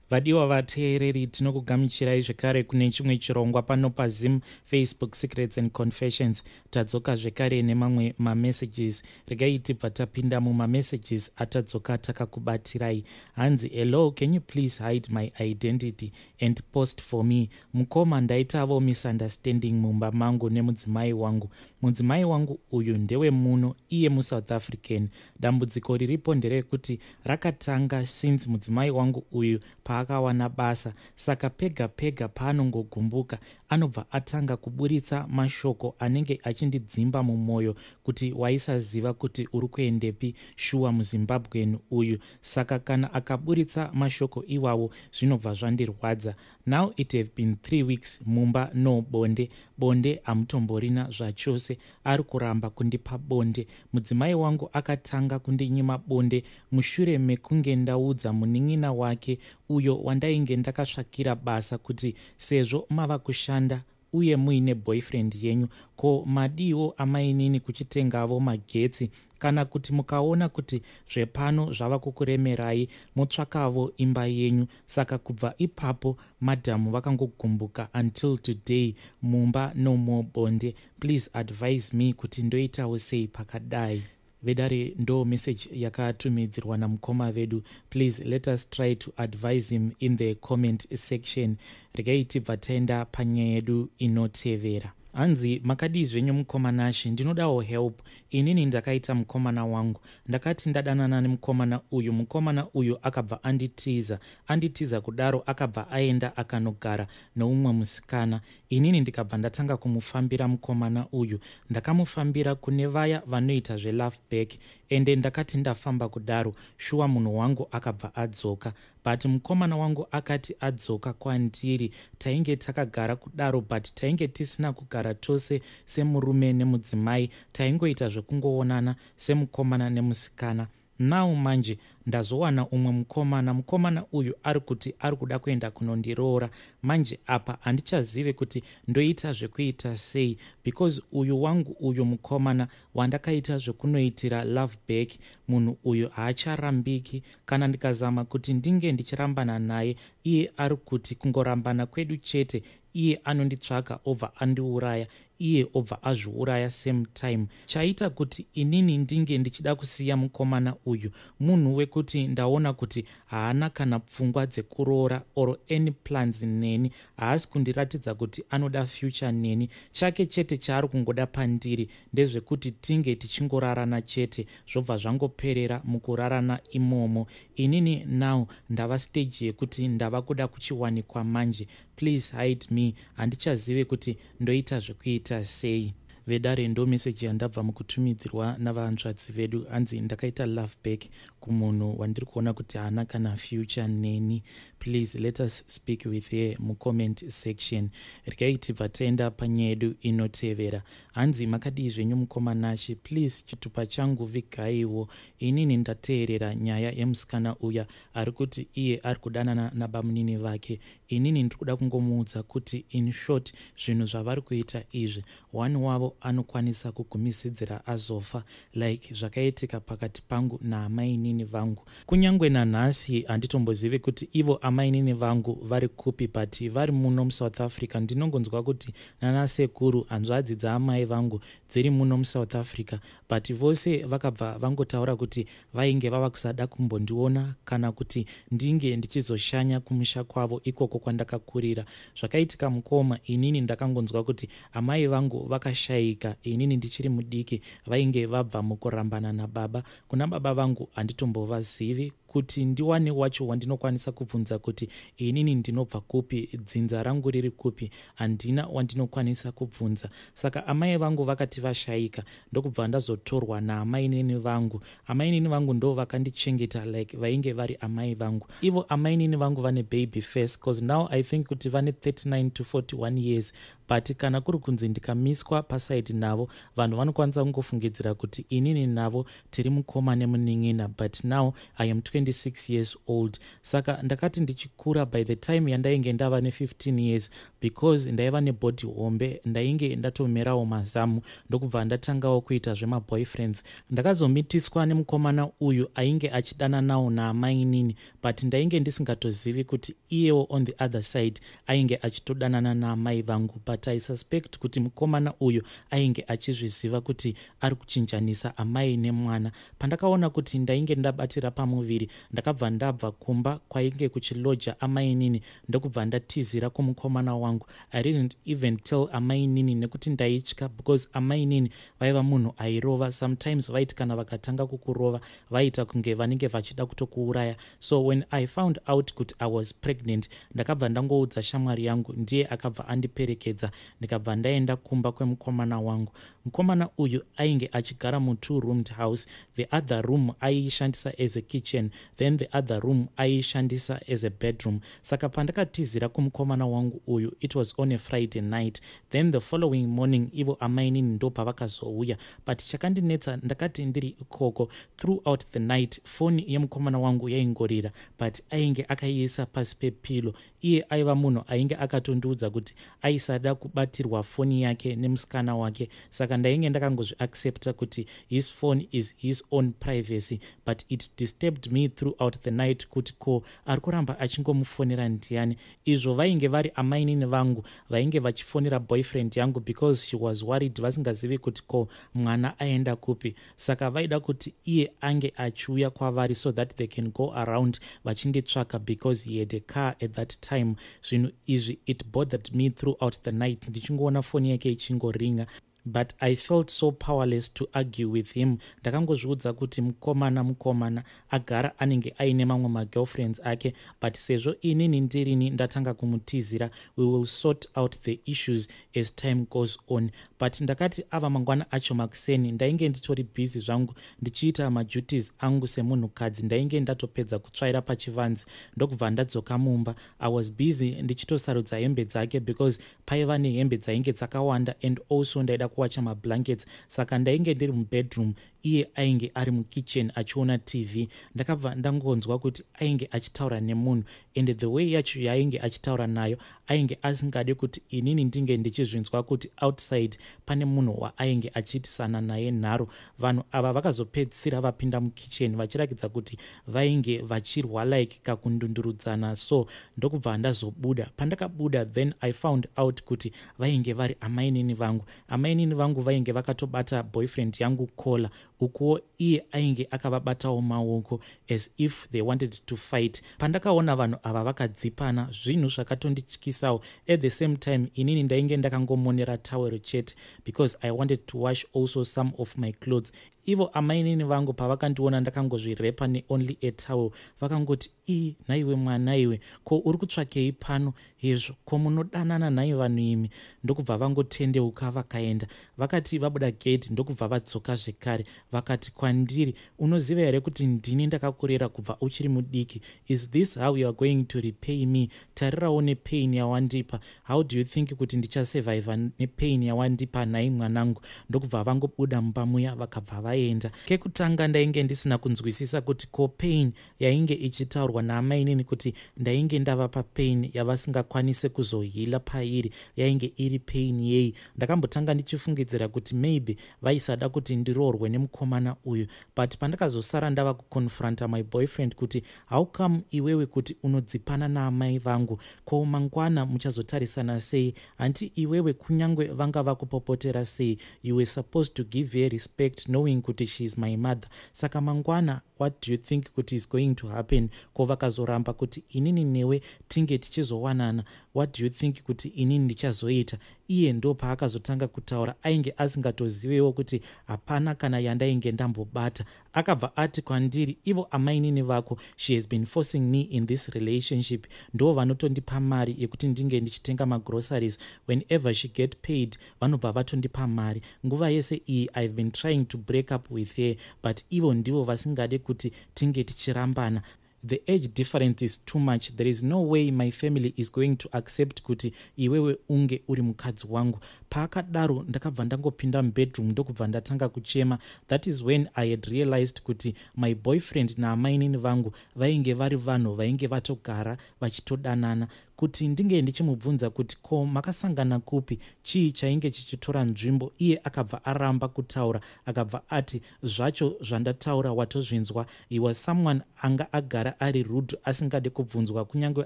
Vadiwa vateereri, tinokugamuchirai zvekare kune chimwe chirongwa pano paZim Facebook Secrets and Confessions. Tadzoka zvekare nemamwe mamessages. Regai tibva tapinda mumamessages atadzoka takakubatirai. Hanzi, "Hello, can you please hide my identity and post for me? Mukoma, ndaitavo misunderstanding mumba mangu nemudzimai wangu. Mudzimai wangu uyu ndewemuno, iye muSouth African. Dambudziko riripo nderekuti rakatanga since mudzimai wangu uyu paakawana basa. Saka pega pega paanongogumbuka, anobva atanga kuburitsa mashoko anenge achindidzimba mumwoyo kuti waisaziva kuti uri kuendepi shuwa muZimbabwen uyu. Saka kana akaburitsa mashoko iwawo, zvinobva zvandirwadza. Now it have been 3 weeks mumba no bonde. Bonde hamutomborina zvachose. Ari kuramba kundipa bonde. Mudzimai wangu akatanga kundinyima bonde mushure mekunge ndaudza munin'ina wake uyo wandainge ndakatsvakira basa kuti sezvo mava kushanda uye muine boyfriend yenyu, ko madiwo amainini kuchitengavo magetsi, kana kuti mukaona kuti zvepano zvava kukuremerai, motsvakavo imba yenyu. Saka kubva ipapo madhamu vakangogumbuka. Until today mumba no more bonde. Please advise me kuti ndoitawo sei pakadai." Vedare, ndo message yakatumidzirwa namukoma vedu. Please let us try to advise him in the comment section. Regai tibva taenda panyaya yedu inotevera. Hanzi, "Makadii zvenyu mukoma Nashi? Ndinodawo help. Inini ndakaita mukomana wangu. Ndakati ndadanana nemukomana uyu, mukomana uyu akabva anditiza. Anditiza kudaro, akabva aenda akanogara neumwe musikana. Inini ndikabva ndatanga kumufambira mukomana uyu. Ndakamufambira kune vaya vanoita zvelove back. Ende ndakati ndafamba kudaro, shuwa munhu wangu akabva adzoka. But mukomana wangu akati adzoka kwandiri, tainge takagara kudaro, but tainge tisina kugara tose semurume nemudzimai. Taingoita zvekungoonana semukomana nemusikana. Now manje ndazowana umwe mukomana. Mukomana uyu ari kuti ari kuda kuenda kunondiroora. Manje apa handichazive kuti ndoita zvekuita sei, because uyu wangu uyu mukomana wandakaita zvekunoitira love back, munhu uyu haacharambiki. Kana ndikazama kuti ndinge ndichirambana naye, iye ari kuti kungorambana kwedu chete, iye anonditsvaga obva andiuraya, iye obva azviuraya same time. Chaita kuti inini ndinge ndichida kusiya mukomana uyu, munhu wekuti ndaona kuti haana kana pfungwa dzekuroora or any plans neni. Haasi kundiratidza kuti anoda future neni. Chake chete chaari kungoda pandiri ndezvekuti tinge tichingorarana chete, zvobva zvangoperera mukurarana imomo. Inini now ndava stage yekuti ndava kuda kuchiwanikwa manje. Please hide me. Handichazive kuti ndoita zvekuita sei." Vedare, ndo meseji yandabva mukutumidzirwa navahanzvadzi vedu. Hanzi, "Ndakaita love back kumunhu wandiri kuona kuti haana kana future neni. Please let us speak with her mucomment section." Regai tibva taenda panyaya yedu inotevera. Hanzi, "Makadii zvenyu mukoma Nashi? Please, chitupa changu vigaiwo. Inini ndateerera nyaya yemusikana uya ari kuti iye ari kudanana nabamunini vake. Inini ndiri kuda kungomuudza kuti in short, zvinhu zvavari kuita izvi, one wavo anokwanisa kugumisidzira azofa, like zvakaitika pakati pangu naamainini vangu. Kunyange nanhasi handitombozivi kuti ivo amainini vangu vari kupi, but vari muno muSouth Africa. Ndinongonzwa kuti nanasekuru, hanzvadzi dzaamai vangu dziri muno muSouth Africa, but vose vakabva vangotaura kuti vainge vava kusada kumbondiona kana kuti ndinge ndichizoshanya kumusha kwavo ikoko kwandakakurira. Zvakaitika mukoma, inini ndakangonzwa kuti amai vangu vakashayika inini ndichiri mudiki. Vainge vabva mukurambana nababa. Kuna baba vangu handitombovazivi. Kuti ndiwane wacho wandinokwanisa kubvunza kuti inini ndinobva kupi, dzinza rangu riri kupi, handina wandinokwanisa kubvunza. Saka amai vangu vakati vashayika, ndokubva ndazotorwa naamainini vangu. Amainini vangu ndo vakandichengeta like vainge vari amai vangu. Ivo amainini vangu vane baby face, cause now I think kuti vane 39 to 41 years, But kana kuri kunzi ndikamiswa paside navo, vanhu vanokwanisa kungofungidzira kuti inini navo tiri mukoma nemunin'ina. But now I am 26 years old. Saka ndakati ndichikura, by the time yandainge ndava ne15 years, because ndaiva nebody hombe, ndainge ndatomerawo mazamu, ndokubva ndatangawo kuita zvemaboyfriends. Ndakazomitiswa nemukomana uyu ainge achidana nawo naamainini, but ndainge ndisingatozivi kuti iyewo on the other side ainge achitodanana naamai vangu. But I suspect kuti mukomana uyu ainge achizviziva kuti ari kuchinjanisa amai nemwana. Pandakaona kuti ndainge ndabatira pamuviri, ndakabva ndabva kumba kwainge kuchiloja amainini, ndokubva ndatizira kumukomana wangu. I didn't even tell amainini nekuti ndaitya, because amainini vaiva munhu airova. Sometimes vaiti kana vakatanga kukurova, vaita kunge vanenge vachida kutokuuraya. So when I found out kuti I was pregnant, ndakabva ndangoudza shamwari yangu, ndiye akabva andiperekedza, ndikabva ndaenda kumba kwemukomana wangu. Mukomana uyu ainge achigara mutwo roomed house. The other room aiishandisa as a kitchen, then the other room aiishandisa as a bedroom. Saka pandakatizira kumukomana wangu uyu, it was on a Friday night. Then the following morning ivo amainini ndo pavakazouya. But chakandinetsa, ndakati ndiri ikoko, throughout the night foni yemukomana wangu yaingorira, but ainge akaiisa pasi pepillow. Iye aiva munhu ainge akatondiudza kuti aisada kubatirwa foni yake nemusikana wake, saka ndainge ndakangozviaccepta kuti his phone is his own privacy. But it disturbed me throughout the night kuti ko ari kuramba achingomufonera ndiani, izvo vainge vari amainini vangu vainge vachifonera boyfriend yangu, because she was worried, vasingazivi kuti ko mwana aenda kupi. Saka vaida kuti iye ange achiuya kwavari so that they can go around vachinditsvaka, because he had a car at that time. Zvinhu izvi, it bothered me throughout the night, ndichingoona foni yake ichingoringa, but I felt so powerless to argue with him. Ndakangozviudza kuti mukomana mukomana agara anenge aine mamwe magirlfriends ake, but sezvo inini ndirini ndatanga kumutizira, we will sort out the issues as time goes on. But ndakati ava mangwana acho makuseni, ndainge nditori busy zvangu ndichiita maduties angu semunhukadzi. Ndainge ndatopedza kutsvaira pachivanze, ndokubva ndadzoka mumba. I was busy ndichitosarudza hembe dzake, because paiva nehembe dzainge dzakawanda, and also ndaida kuwacha mablankets. Saka ndainge ndiri mubedroom, iye ainge ari mukitchen achiona TV. Ndakabva ndangonzwa kuti ainge achitaura nemunhu, and the way yacho yaainge achitaura nayo, ainge asingadi kuti inini ndinge ndichizvinzwa kuti outside pane munhu waainge achiitisana naye nharo. Vanhu ava vakazopedzisira vapinda mukitchen vachirakidza kuti vainge vachirwa, like kakundundurudzana. So ndokubva ndazobuda. Pandakabuda, then I found out kuti vainge vari amainini vangu. Amainini vangu vainge vakatobata boyfriend yangu collar, ukuwo iye ainge akavabatawo maoko as if they wanted to fight. Pandakaona vanhu ava vakadzipana, zvinhu zvakatondityisawo. At the same time, inini ndainge ndakangomonera towero chete, because I wanted to wash also some of my clothes. Ivo amainini vangu pavakandiona ndakangozviwrapa neonly a towel, vakangoti, "Ii, nhaiwe mwana iwe, ko uri kutsvakei pano? Hezvo, ko munodanana nhai vanhu imi?" Ndokubva vangotendeuka vakaenda. Vakati vabuda gate, ndokubva vadzoka zvekare, vakati kwandiri, "Unoziva here kuti ndini ndakakurera kubva uchiri mudiki? Is this how you are going to repay me? Tarirawo nepain yawandipa. How do you think kuti ndichasurviva nepain yawandipa, nhai mwanangu?" Ndokubva vangobuda mumba muya, vakabva vaenda. Kekutanga ndainge ndisina kunzwisisa kuti ko pain yainge ichitaurwa naamainini kuti ndainge ndavapa pain yavasingakwanisi kuzoheala pairi, yainge iri pain yei. Ndakambotanga ndichifungidzira kuti maybe vaisada kuti ndiroorwe nemukomana uyu, but pandakazosara ndava kuconfronta my boyfriend kuti, "How come iwewe kuti unodzipana naamai vangu? Ko mangwana muchazotarisana sei? Hanti iwewe kunyange vanga vakupopotera sei, you were supposed to give her respect, knowing kuti she is my mother? Saka mangwana what do you think kuti is going to happen? Ko vakazoramba kuti inini newe tinge tichizowanana, what do you think kuti inini ndichazoita?" Iye ndo paakazotanga kutaura. Ainge asingatoziviwo kuti hapana kana yandainge ndambobata. Akabva ati kwandiri, "Ivo amainini vako, she has been forcing me in this relationship. Ndo vanotondipa mari yekuti ndinge ndichitenga magroceries. Whenever she get paid, vanobva vatondipa mari. Nguva yese iyi I have been trying to break up with her, but ivo ndivo vasingade kuti tinge tichirambana." The age difference is too much. There is no way my family is going to accept kuti iwewe unge uri mukadzi wangu. Paakadaro ndakabva ndangopinda mubedroom ndokubva ndatanga kuchema. That is when I had realized kuti my boyfriend naamainini vangu vainge vari vanhu vainge vatogara vachitodanana. Kuti ndinge ndichimubvunza kuti ko makasangana kupi, chii chainge chichitora nzvimbo, iye akabva aramba kutaura, akabva ati zvacho zvandataura watozvinzwa. He was someone anga agara ari rude, asingade kubvunzwa kunyange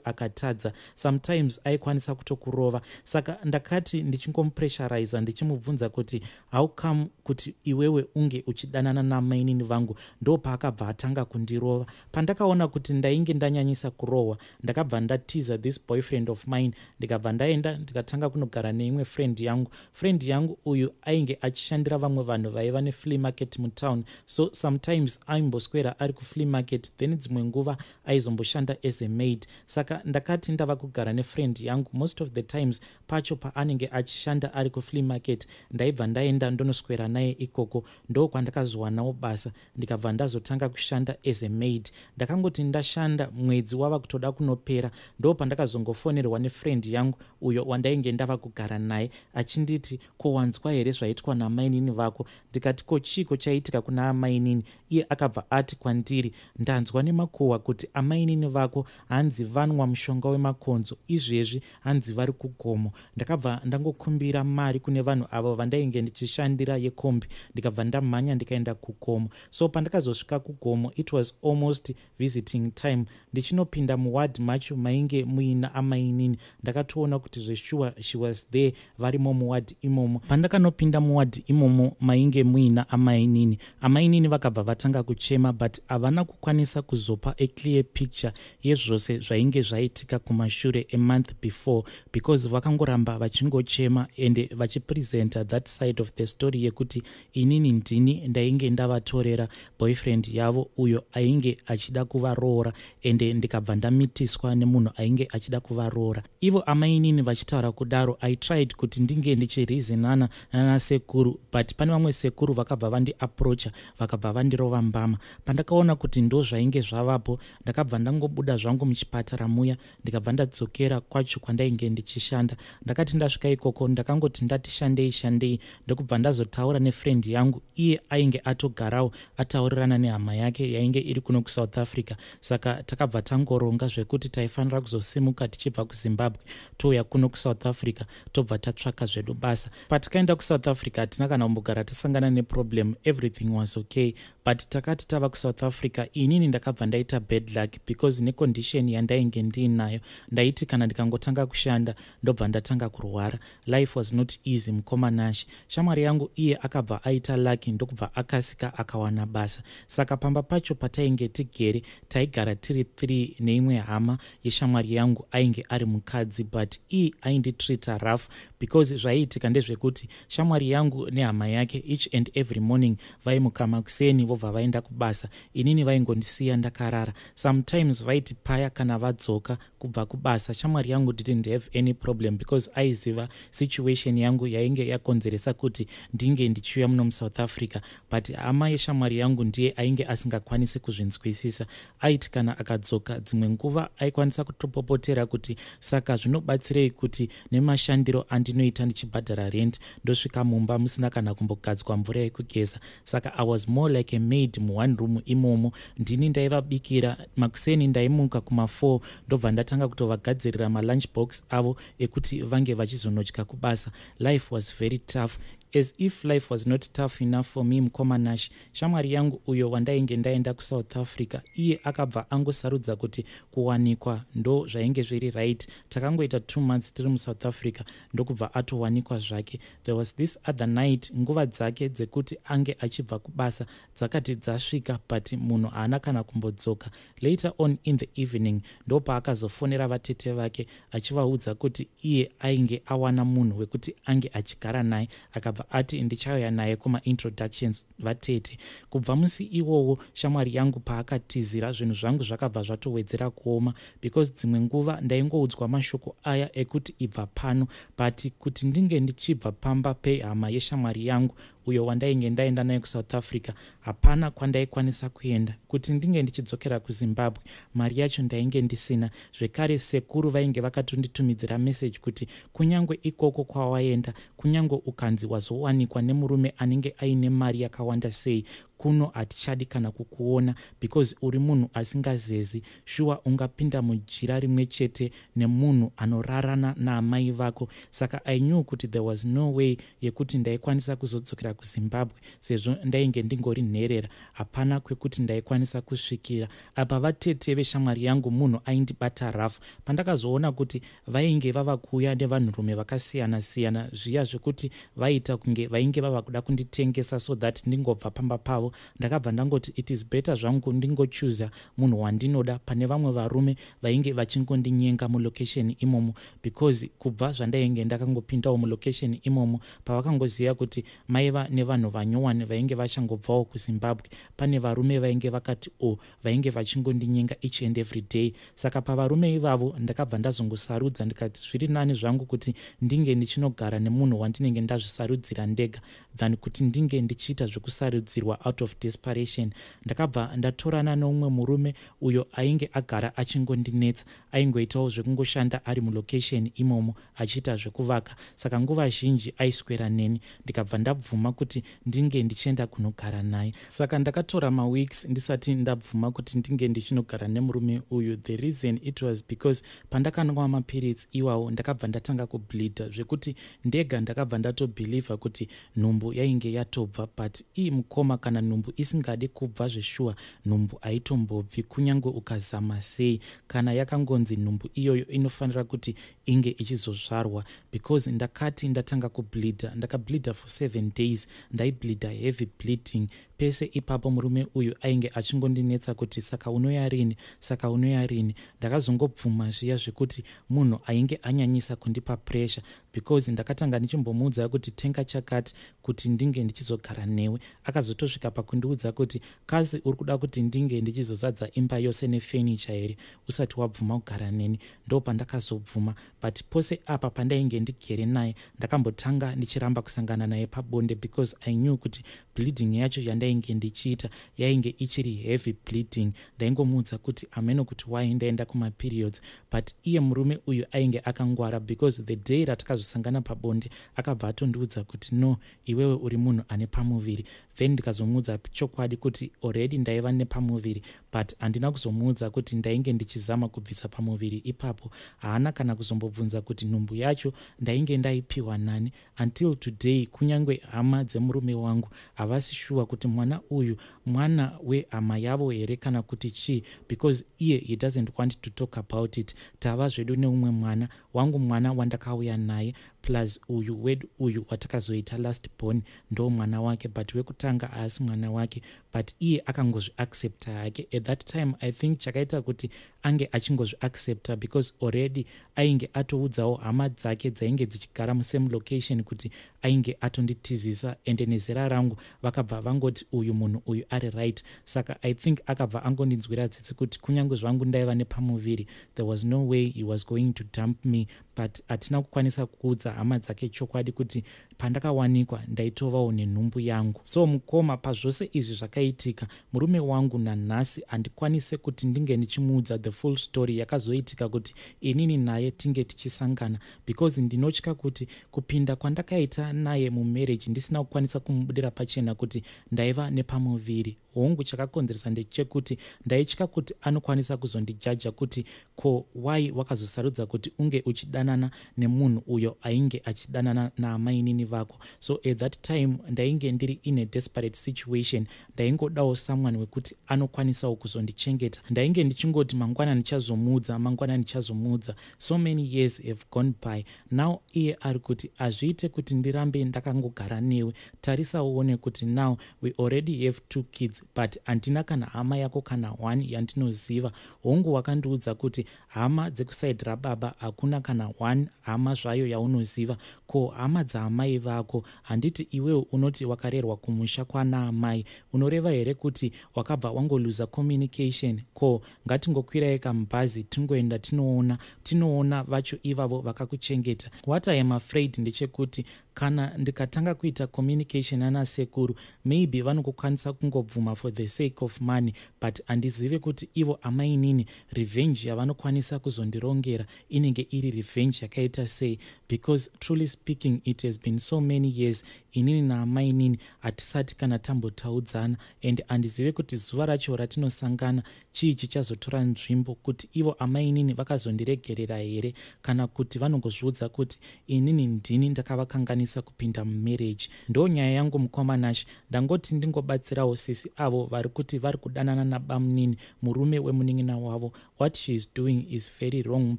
akatadza. Sometimes aikwanisa kutokurova. Saka ndakati ndichingomupressuriza ndichimubvunza kuti how come kuti iwewe unge uchidanana namainini vangu, ndo paakabva atanga kundirova. Pandakaona kuti ndainge ndanyanyisa kurohwa, ndakabva ndatiza this boyfriend of mine, ndikabva ndaenda ndikatanga kunogara neimwe friend yangu. Friend yangu uyu ainge achishandira vamwe vanhu vaiva neflea market mutown, so sometimes aimboswera ari kuflea market, then dzimwe nguva aizomboshanda as a maid. Saka ndakati ndava kugara nefriend yangu, most of the times pacho paanenge achishanda ari kuflea market, ndaibva ndaenda ndonoswera naye ikoko. Ndo kwandakazowanawo basa, ndikabva ndazotanga kushanda as a maid. Ndakangoti ndashanda, mwedzi wava kutoda kunopera, ndo pandakazongofonerwa nefriend yangu uyo wandainge ndava kugara naye achinditi, "Ko wanzwa here zvaitwa namainini vako?" Ndikati, "Ko chiiko chaitika kuna amainini?" Iye akabva ati kwandiri, "Ndanzwa nemakuhwa kuti amainini vako hanzi vanwa mushonga wemakonzo, izvezvi hanzi vari kugomo." Ndakabva ndangokumbira mari kune vanhu avo vandainge ndichishandira yekombi, ndikabva ndamhanya ndikaenda kugomo. So pandakazosvika kugomo, it was almost visiting time. Ndichinopinda muward macho mainge muina amainini, ndakatoona kuti zveshuwa she was there, varimo muward imomo. Pandakanopinda muward imomo mainge muina amainini, amainini vakabva vatanga kuchema, but havana kukwanisa kuzopa a clear picture yezvose zvainge zvaitika kumashure a month before, because vakangoramba vachingochema ende vachipresenta that side of the story yekuti inini ndini ndainge ndavatorera boyfriend yavo uyo ainge achida kuvaroora, ende ndikabva ndamitiswa nemunhu ainge achida kuvaroora. Ivo amainini vachitaura kudaro, I tried kuti ndinge ndichireasonana nanasekuru, but pane vamwe sekuru vakabva vandiapproacha, vakabva vandirova mbama. Pandakaona kuti ndo zvainge zvavapo, ndakabva ndangobuda zvangu muchipatara muya, ndikabva ndadzokera kwacho kwandainge ndichishanda. Ndakati ndasvika ikoko, ndakangoti ndati shandei shandei, ndokubva ndazotaura nefriend yangu. Iye ainge atogarawo ataurirana nehama yake yainge iri kuno kuSouth Africa, saka takabva tangoronga zvekuti taifanira kuzosimuka tichibva kuZimbabwe, touya kuno kuSouth Africa, tobva tatsvaka zvedu basa. Patikaenda kuSouth Africa, hatina kana kumbogara tasangana neproblem. Everything was okay, but takati tava kuSouth Africa, inini ndakabva ndaita bad luck, because necondition yandainge ndiinayo, ndaiti kana ndikangotanga kushanda ndobva ndatanga kurwara. Life was not easy, mukoma Nashe. Shamwari yangu iye akabva aita lucky, ndokubva akasika akawana basa. Saka pamba pacho patainge tigere, taigara tiri 3 neimwe hama yeshamwari yangu ainge ari mukadzi, but iye ainditreata rough, because zvaiitika ndezvekuti shamwari yangu nehama yake each and every morning vaimuka makuseni, vobva vaenda kubasa. Inini vaingondisiya ndakarara. Sometimes vaiti paya kana vadzoka kubva kubasa, shamwari yangu didn't have any problem, because aiziva situation yangu yainge yakonzeresa kuti ndinge ndichiuya muno muSouth Africa. But hama yeshamwari yangu ndiye ainge asingakwanisi kuzvinzwisisa. Aiti kana akadzoka, dzimwe nguva aikwanisa kutopopotera kuti saka zvinobatsirei kuti nemashandiro andinoita ndichibhadhara rent, ndosvika mumba musina kana kumbogadzwa mvura yekugeza. Saka I was more like a maid muone room imomo. Ndini ndaivabikira makuseni. Ndaimuka kuma4, ndobva ndatanga kutovagadzirira malunch box avo ekuti vange vachizonodya kubasa. Life was very tough. As if life was not tough enough for me, mukoma Nash, shamwari yangu uyo wandainge ndaenda kuSouth Africa, iye akabva angosarudza kuti kuwanikwa ndo zvainge zviri right. Takangoita 2 months tiri muSouth Africa, ndokubva atowanikwa zvake. There was this other night, nguva dzake dzekuti ange achibva kubasa dzakati dzasvika, but munhu haana kana kumbodzoka. Later on in the evening, ndopaakazofonera vatete vake achivaudza kuti iye ainge awana munhu wekuti ange achigara naye. Akabva ati, "Ndichauya naye kumaintroductions, vatete." Kubva musi iwowo shamwari yangu paakatizira, zvinhu zvangu zvakabva zvatowedzera kuoma, because dzimwe nguva ndaingoudzwa mashoko aya ekuti ibva pano, but kuti ndinge ndichibva pamba pehama yeshamwari yangu uyo wandainge ndaenda naye kuSouth Africa. Hapana kwandaikwanisa kuenda kuti ndinge ndichidzokera kuZimbabwe, mari yacho ndainge ndisina. Zvekare sekuru vainge vakatonditumidzira message kuti kunyange ikoko kwawaenda, kunyange ukanzi wazowanikwa nemurume anenge aine mari yakawanda sei, kuno hatichadi kana kukuona because uri munhu asingazezi. Shuwa ungapinda mujira rimwe chete nemunhu anorarana naamai vako? Saka I knew kuti there was no way yekuti ndaikwanisa kuzodzokera kuZimbabwe sezvo ndainge ndingori nherera. Hapana kwekuti ndaikwanisa kusvikira. Apa vatete veshamwari yangu munhu aindibata rafu. Pandakazoona kuti vainge vava kuuya nevanhurume vakasiyana-siyana, zviya zvekuti vaiita kunge vainge vava kuda kunditengesa so that ndingobva pamba pavo, ndakabva ndangoti it is better zvangu ndingochuza munhu wandinoda pane vamwe varume vainge vachingondinyenga mulocation imomo, because kubva zvandainge ndakangopindawo mulocation imomo, pavakangoziva kuti maiva nevanhu vanyowani vainge vachangobvawo kuZimbabwe, pane varume vainge vakati o vainge vachingondinyenga each and every day. Saka pavarume ivavo ndakabva ndazongosarudza, ndikati zviri nani zvangu kuti ndinge ndichinogara nemunhu wandinenge ndazvisarudzira ndega than kuti ndinge ndichiita zvekusarudzirwa out of desperation. Ndakabva ndatorana neumwe murume uyo ainge agara achingondinetsa. Aingoitawo zvekungoshanda ari mulocation imomo achiita zvekuvaka, saka nguva zhinji aiswera neni. Ndikabva ndabvuma kuti ndinge ndichienda kunogara naye. Saka ndakatora maweeks ndisati ndabvuma kuti ndinge ndichinogara nemurume uyu. The reason, it was because pandakanwa mapiritsi iwawo ndakabva ndatanga kubleeda zvekuti ndega ndakabva ndatobhilivha kuti nhumbu yainge yatobva. But ii mukoma, kana nhumbu isingadi kubva zveshuwa, nhumbu haitombobvi kunyange ukazama sei. Kana yakangonzi nhumbu iyoyo inofanira kuti inge ichizozvarwa, because ndakati ndatanga kubleeda, ndakableeda for 7 days. Ndaibleeda heavy bleeding. Pese ipapo murume uyu ainge achingondinetsa kuti, "Saka unoya rini? Saka unoya rini?" Ndakazongobvuma zviya zvekuti munhu ainge anyanyisa kundipa pressure, because ndakatanga ndichimbomuudza kuti tenga chakati kuti ndinge ndichizogara newe. Akazotosvika pakundiudza kuti, "Kazi uri kuda kuti ndinge ndichizozadza imba yose nefurniture here usati wabvuma kugara neni?" Ndo pandakazobvuma. But pose apa pandainge ndigere naye, ndakambotanga ndichiramba kusangana naye pabonde because I knew kuti bleeding yacho yandainge ndichiita yainge ichiri heavy bleeding. Ndaingomuudza kuti ameno kuti why ndaenda kumaperiods. But iye murume uyu ainge akangwara, because the day ratakazosangana pabonde akabva atondiudza kuti, "No, iwewe uri munhu ane pamuviri." Then ndikazomuudza chokwadi kuti already ndaiva nepamuviri, but handina kuzomuudza kuti ndainge ndichizama kubvisa pamuviri ipapo. Haana kana kuzombobvunza kuti nhumbu yacho ndainge ndaipiwa nani. Until today, kunyange hama dzemurume wangu havasi shuwa kuti mwana uyu mwana wehama yavo here kana kuti chii, because iye he doesn't want to talk about it. Tava zvedu neumwe mwana wangu, mwana wandakauya naye, plus uyu wedu uyu watakazoita last born, ndo mwana wake, but wekutanga haasi mwana wake. But iye akangozviaccepta hake. At that time, I think chakaita kuti ange achingozviaccepta because already ainge atoudzawo hama dzake dzainge dzichigara musame location kuti ainge atonditizisa, ende nezera rangu vakabva vangoti uyu munhu uyu ari right. Saka I think akabva angondinzwira tsitsi kuti kunyange zvangu ndaiva nepamuviri, there was no way he was going to dump me. But hatina kukwanisa kuudza hama dzake chokwadi kuti pandakawanikwa ndaitovawo nenhumbu yangu. So mukoma, pazvose izvi zvakaitika, murume wangu nanhasi handikwanise kuti ndinge ndichimuudza the full story yakazoitika kuti inini naye tinge tichisangana, because ndinotya kuti kupinda kwandakaita naye mumarriage ndisina kukwanisa kumubudira pachena kuti ndaiva nepamuviri, hongu, chakakonzeresa ndechekuti ndaitya kuti anokwanisa kuzondijaja kuti, "Ko why wakazosarudza kuti unge uchidanana nemunhu uyo ainge achidanana naamainini vako?" So at that time ndainge ndiri in a desperate situation. Ndaingodawo someone wekuti anokwanisawo kuzondichengeta. Ndainge ndichingoti mangwana ndichazomuudza, mangwana ndichazomuudza. So many years have gone by now. Iye ari kuti hazviite kuti ndirambe ndakangogara newe. Tarisa uone kuti now we already have two kids, but handina kana hama yako kana one yandinoziva. Hongu, wakandiudza kuti hama dzekusaidhi rababa hakuna kana one hama zvayo yaunoziva. Ko hama dzaamai vako? Handiti iwewo unoti wakarerwa kumusha kwanaamai? Unoreva here kuti wakabva wangoluza communication? Ko ngatingokwirai kamubhazi tingoenda tinoona, tinoona vacho ivavo vakakuchengeta. What I am afraid ndechekuti Kana ndikatanga kuita communication nana sekuru maybe vanongokwanisa kungobvuma for the sake of money, but handizive kuti ivo amainini revenge yavanokwanisa kuzondirongera inenge iri revenge yakaita sei, because truly speaking, it has been so many years inini naamainini hatisati kana tambotaudzana, and handizive kuti zuva racho ratinosangana chii chichazotora nzvimbo, kuti ivo amainini vakazondiregerera here kana kuti vanongozviudza kuti inini ndini ndakavakanganisa kupinda mumarriage. Ndo nyaya yangu, mukoma Nash. Ndangoti ndingobatsirawo sisi avo vari kuti vari kudanana nabamunini, murume wemunin'ina wavo. What she is doing is very wrong,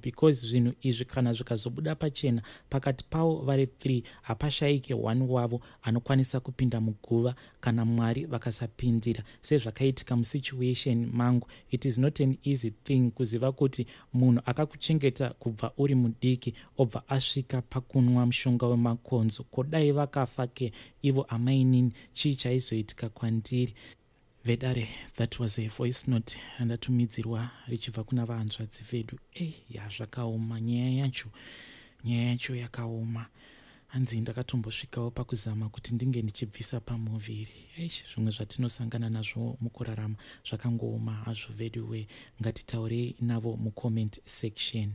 because zvinhu izvi kana zvikazobuda pachena pakati pavo vari 3, hapashayike one wavo anokwanisa kupinda muguva kana Mwari vakasapindira, sezvakaitika musituation mangu. It is not an easy thing kuziva kuti munhu akakuchengeta kubva uri mudiki obva asvika pakunwa mushonga wemakonzo. Kodai vakafa ke ivo amainini, chii chaizoitika kwandiri? Vedare, that was a voice note randatumidzirwa richibva kuna vahanzvadzi vedu. Ei, ya, zvakaoma nyaya yacho, nyaya yacho yakaoma. Hanzi ndakatombosvikawo pakuzama kuti ndinge ndichibvisa pamuviri. Eish, zvimwe zvatinosangana nazvo mukurarama zvakangooma hazvo vedu we. Ngatitaurei navo mucomment section.